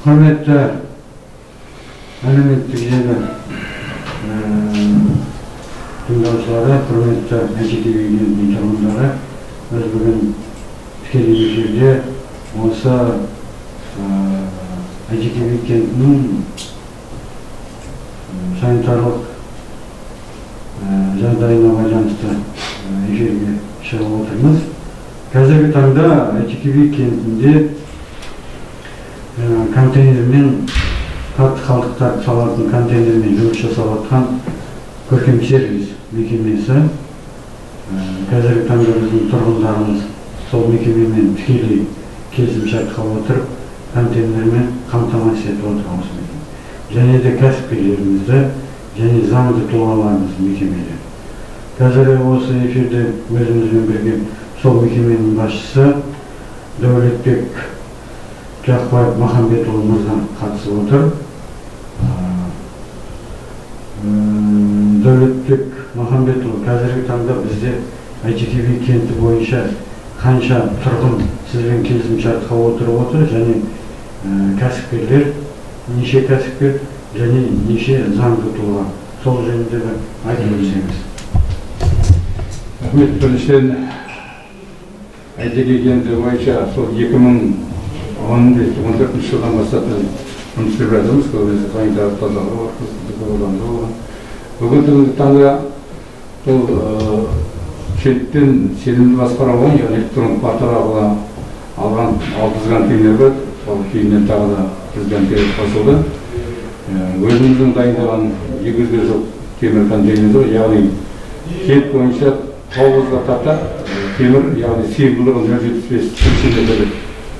Құрметті әлеуметтік желі тыңдаушылары, құрметті Әйтеке би кентінің тұрғындары, біз бүгін тікелей эфирде осы Әйтеке би кентінің санитарлық жағдайына байланысты эфирге шығып отырмыз. Қазіргі таңда Әйтеке би кентінде контейнермен, қатты қалдықтарды салатын контейнермен жұмыс жасап жатқан Көркем сервис мекемесі. Қазіргі таңда біздің тұрғындарымыз сол мекемемен тікелей келісімшартқа отырып, контейнермен қамтамасыз етіп отыр осы мекеме. Және де кәсіпкерлерімізді және заңды тұлғаларымыз мекемелер. Қазір осы эфирде өзімізбен бірге сол мекеменің басшысы Дәулетбек Тұяқбаев Махамбетұлы мырза қатысып отыр. Дәулетбек Махамбетұлы, қазіргі таңда бізде Әйтеке би кенті бойынша қанша тұрғын сізбен келісімшартқа отырып отыр және кәсіпкерлер, неше кәсіпкер және неше заңды тұлға, сол жөнінде бір айтып өтсеңіз. Рахмет. Біріншіден, Әйтеке кенті бойынша сол 2015-14 жылдан бастап біз жұмыс істеп жатырмыз. Көбінесе санитарлық тазалығы бар, болған. Бүгінгі таңда бұл кенттен сенімді басқара алған, яғни электронды портал арқылы алған 600 контейнер бар. Сол кейіннен тағы да 100 контейнер қосылды. Өзіміздің дайындаған 200-ге жуық темір контейнер бар, яғни кент бойынша 9-ға тарта темір, яғни сыйымдылығы 0,75 текше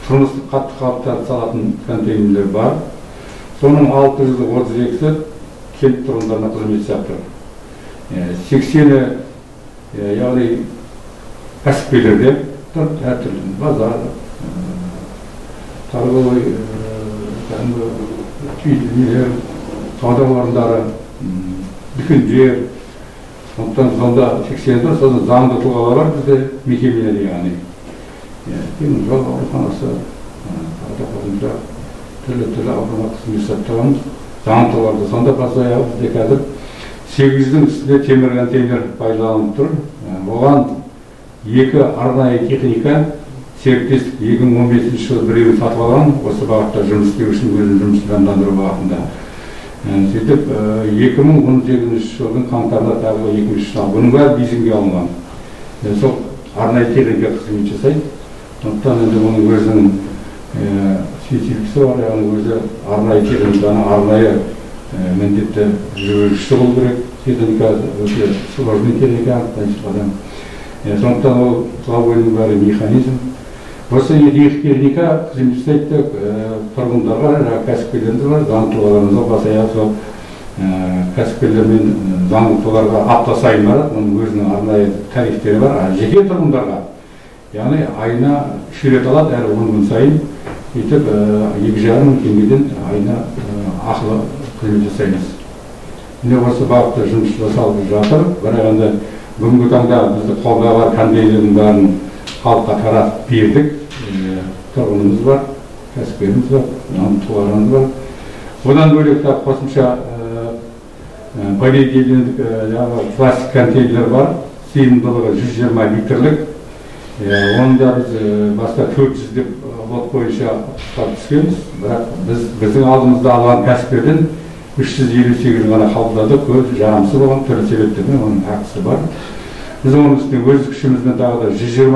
тұрмыстық қатты қалдықтарды салатын контейнерлер бар. Соның 632-сі кент тұрғындарына қызмет жасап тұр. 80-і яғни кәсіпкерлерде тұр, әртүрлі базар, торговый, кәдімгі сауда орындары, дүкендер. Сондықтан сонда 80 тұр. Сосын заңды тұлғалар бар бізде, мекемелер, яғни теміржол ауруханасы, тағы да қосымша түрлі-түрлі аурухана қызмет жасап тұрамыз заңды тұлғаларды. Сонда бас аяғы бізде қазір 800-дің үстінде темір контейнер пайдаланып тұр. Оған 2 арнайы техника серіктестік 2015 жылы біреуін сатып алған, осы бағытта жұмыс істеу үшін, өзінің жұмысын жандандыру бағытында. Сөйтіп 2018 жылдың қаңтарында тағы 2-ші жыл, бұның бәрі лизингке алынған. Сол арнайы техника қызмет жасайды. Сондықтан енді оның өзінің спецификасы бар, яғни өзі арнайы техниканы арнайы міндетті жүргізушісі болу керек. Техника өте сложный техника, сондықтан ол тұла бойының бәрі механизм. Осы техника қызмет жасайды тұрғындарға, кәсіпкерлеріміз бар, заңды тұлғаларымыз бар. Бас аяғы сол кәсіпкерлер мен заңды тұлғаларға апта сайын барады, оның өзінің арнайы тарифтері бар. Жеке тұрғындарға, яғни айына 3 рет алады, әр 10 күн сайын. Сөйтіп 2,5 мың теңгеден айына ақылы қызмет жасаймыз. Міне осы бағытта жұмыс жасалып жатыр. Бірақ енді бүгінгі таңда бізді қолда бар контейнердің бәрін халыққа таратып бердік. Тұрғынымыз бар, кәсіпкеріміз бар, заңды тұлғаларымыз бар. Одан бөлек тағы қосымша полиэтилендік пластик контейнерлер бар, сыйымдылығы 120 литрлік. Оны да біз баста 400 деп лот бойынша түскенбіз, бірақ біздің алдымызда алған кәсіпкерден 358 ғана қабылдадық. Көз жарамсыз болған түрлі себептермен оның ақысы бар. Біз оның үстіне өз күшімізбен тағы да 120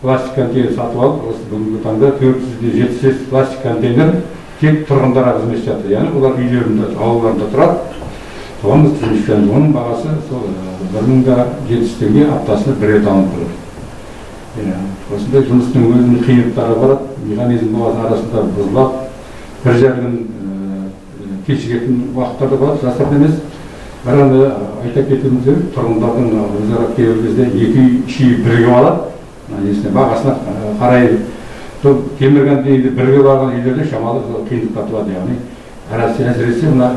пластик контейнер сатып алып, осы бүгінгі таңда 475 пластик контейнер тек тұрғындарға қызмет жасайды. Яғни олар үйлерінде, аулаларында тұрады. Соған біз қызмет жасаймыз. Оның бағасы сол 1700 теңге аптасына бір рет алынып тұрады. Осындай жұмыстың өзінің қиындықтары бар. Механизм болған арасында бұзылады, бір жарым кешігетін уақыттар да болады, жасырын емес. Бірақ енді айта кетуіміз керек, тұрғындардың өзара кейбір кезде 2 үй, 3 үй бірігіп алады. Несіне бағасына қарай сол темір контейнерді бірігіп алған үйлерде шамалы сол қиындықтар туады. Яғни әсіресе мына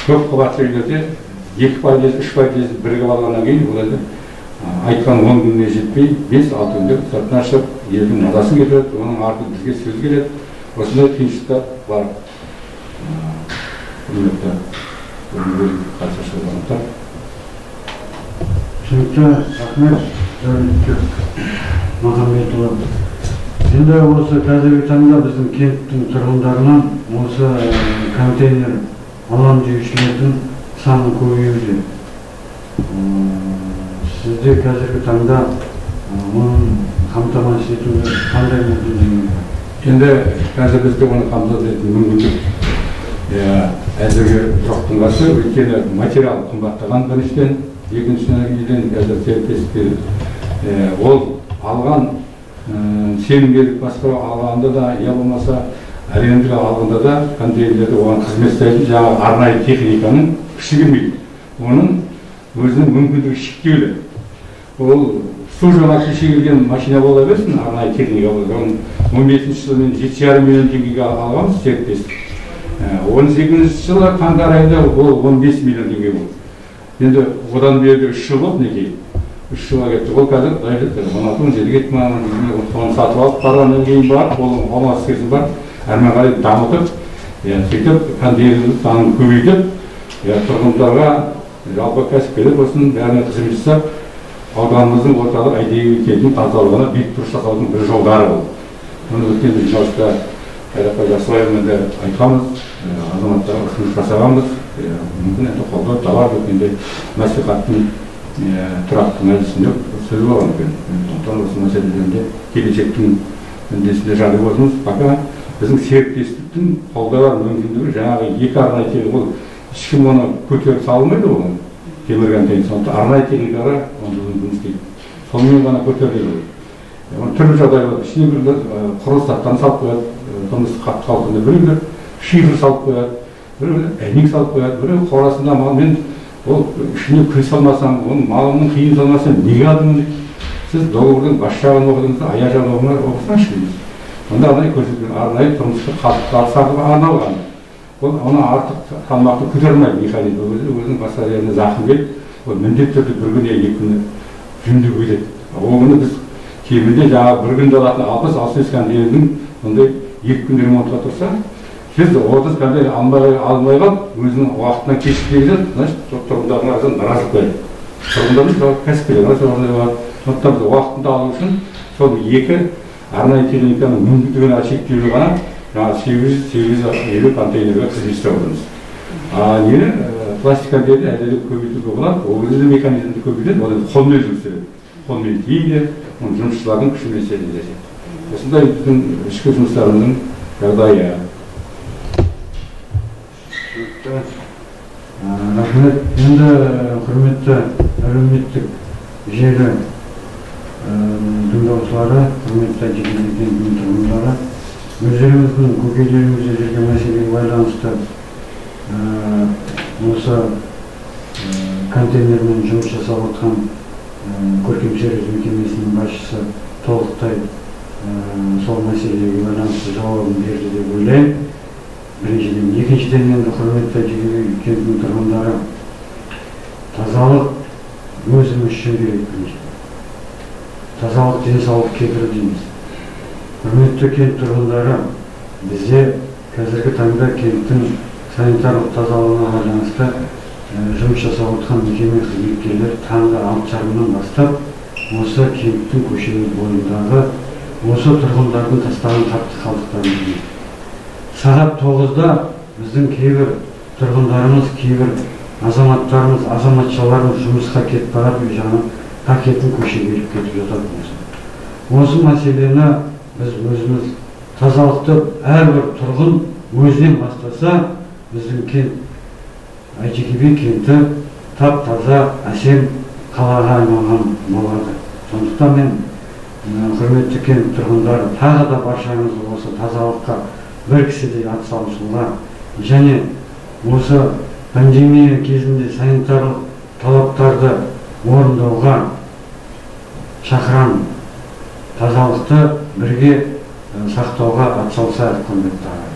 көп қабатты үйлерде 2 подъезд, 3 подъезд бірігіп алғаннан кейін ол енді айтқан 10 күніне жетпей 5-6 күнде сыртына шығып елдің мазасын кетіреді. Оның арты бізге сөз келеді. Осындай қиыншылықтар бар. Құрметті қатысушы азаматтар. Түсінікті, рахмет, Дәулетбек Махамбетұлы. Енді осы қазіргі таңда біздің кенттің тұрғындарынан осы контейнер алам деушілердің саны көбеюде. Сізде қазіргі таңда оның қамтамасыз етуге қандай мүмкіндігіңіз бар? Енді қазір бізде оны қамтамасыз ететін мүмкіндік әзірге жоқтың қасы, өйткені материал қымбаттаған біріншіден, екіншіден қазір серіктестіктер ол алған сенімгерлік басқару алғанда да, я болмаса арендаға алғанда да контейнерлерді оған қызмет жасайтын жаңағы арнайы техниканың күші келмейді. Оның өзінің мүмкіндігі шектеулі. Ол су жаңа кеше келген машина бола берсін, арнайы техника болады. Оның 15 жылы мен 7,5 миллион теңгеге алғанбыз серіктестік. 18 жылы қаңтар айында ол 15 миллион теңге болды. Енді одан бері 3 жыл болды, мінекей. 3 жылға кетті. Ол қазір 16-17 кетті ма, соны сатып алып барғаннан кейін барып, ол 16 кезін бар, әрмен қарай дамытып, сөйтіп контейнердің санын көбейтіп, тұрғындарға, жалпы кәсіпкерлер болсын, бәріне қызмет жасап, ауданымыздың орталық Әйтеке кентінің тазалығына бет бұрыш жасаудың бір жолдары болды. Мұны өткен жиналыста Қайратбай Жақсыбаевмен де айтқанбыз, азаматтарға ұсыныс жасағанбыз. Мүмкін енді қолдау табар өткенде мәслихаттың тұрақты мәжілісінде сөз болған екен. Сондықтан осы мәселелерде келешектің мүддесінде жариялап отырмыз. Пока біздің серіктестіктің қолдау бар мүмкіндігі жаңағы екі арнайы техника, ол ешкім оны көтеріп салмайды оны темір контейнер. Сондықтан арнайы техникалар оны жұмыс істейді. Сонымен ғана көтеріледі. Оның түрлі жағдай болады. Ішіне біреулер құрылыс заттарын салып қояды, тұрмыстық қатты қалпында біреулер шифр салып қояды, біреулер әйнек салып қояды, біреу қорасында мал мен ол ішіне күл салмасам, оның малымның қиын салмасам неге алдым дейді. Сіз договордың бас жағын оқыдыңыз, аяқ жағын оқысаңызшы дейміз. Онда арнайы көрсетілген арнайы тұрмыстық қалдықтар сатып арналған. Ол оны артық салмақты көтере алмайды механизм. Өзінің басқа жеріне зақым келіп, ол міндетті түрде бір күн я екі күн жөндеуге кетеді. Ол күні біз кемінде жаңағы бір күнде алатын 60-65 контейнердің ондай 2 күн ремонтқа тұрса, 130 контейнер алмай қалып, өзінің уақытынан кешігіп келеді, значит, тұрғындардың арасында наразылық қояды. Тұрғындардың жалпы кәсіпкерлер арасында болады. Сондықтан біз уақытында алу үшін сол екі арнайы техниканың мүмкіндігін шектеулі ғана жаңағы 800-850 контейнерге қызмет жасап отырмыз. Нені пластик контейнерді әлде де көбейтуге болады, ол кезде де механизмді көбейтеді, ол енді қолмен жұмыс істеледі. Қолмен тиеді, оның жұмысшылардың күшімен істеледі. Осындай біздің ішкі жұмыстарымыздың жағдайы. Рахмет. Енді құрметті әлеуметтік желі тыңдаушылары, құрметті Әйтеке кентінің тұрғындары, өздеріңіздің көкейлеріңізде жүрген мәселеге байланысты осы контейнермен жұмыс жасап отқан Көркем сервис мекемесінің басшысы толықтай сол мәселеге байланысты жауабын берді деп ойлаймын. Біріншіден. Екіншіден, енді құрметті Әйтеке кентінің тұрғындары, тазалық өзіміз үшін керек біріншіден. Тазалық денсаулық кепілі дейміз. Құрметті кент тұрғындары, бізде қазіргі таңда кенттің санитарлық тазалығына байланысты жұмыс жасап отқан мекеме қызметкерлері таңғы 6:30-нан бастап осы кенттің көше бойындағы осы тұрғындардың тастаған қатты қалдықтарын жинайды. Сағат 9-да біздің кейбір тұрғындарымыз, кейбір азаматтарымыз, азаматшаларымыз жұмысқа кетіп барады, үй жағынан пакетін көшеге іліп кетіп жатады. Осы мәселені біз өзіміз тазалықты әрбір тұрғын өзінен бастаса, біздің кент Әйтеке би кенті тап-таза, әсем қалаға айналған болады. Сондықтан мен құрметті кент тұрғындары, тағы да баршаңызды осы тазалыққа бір кісідей атсалысуға және осы пандемия кезінде санитарлық талаптарды орындауға шақырамын. Тазалықты бірге сақтауға атсалысайық, құрметті ағайын.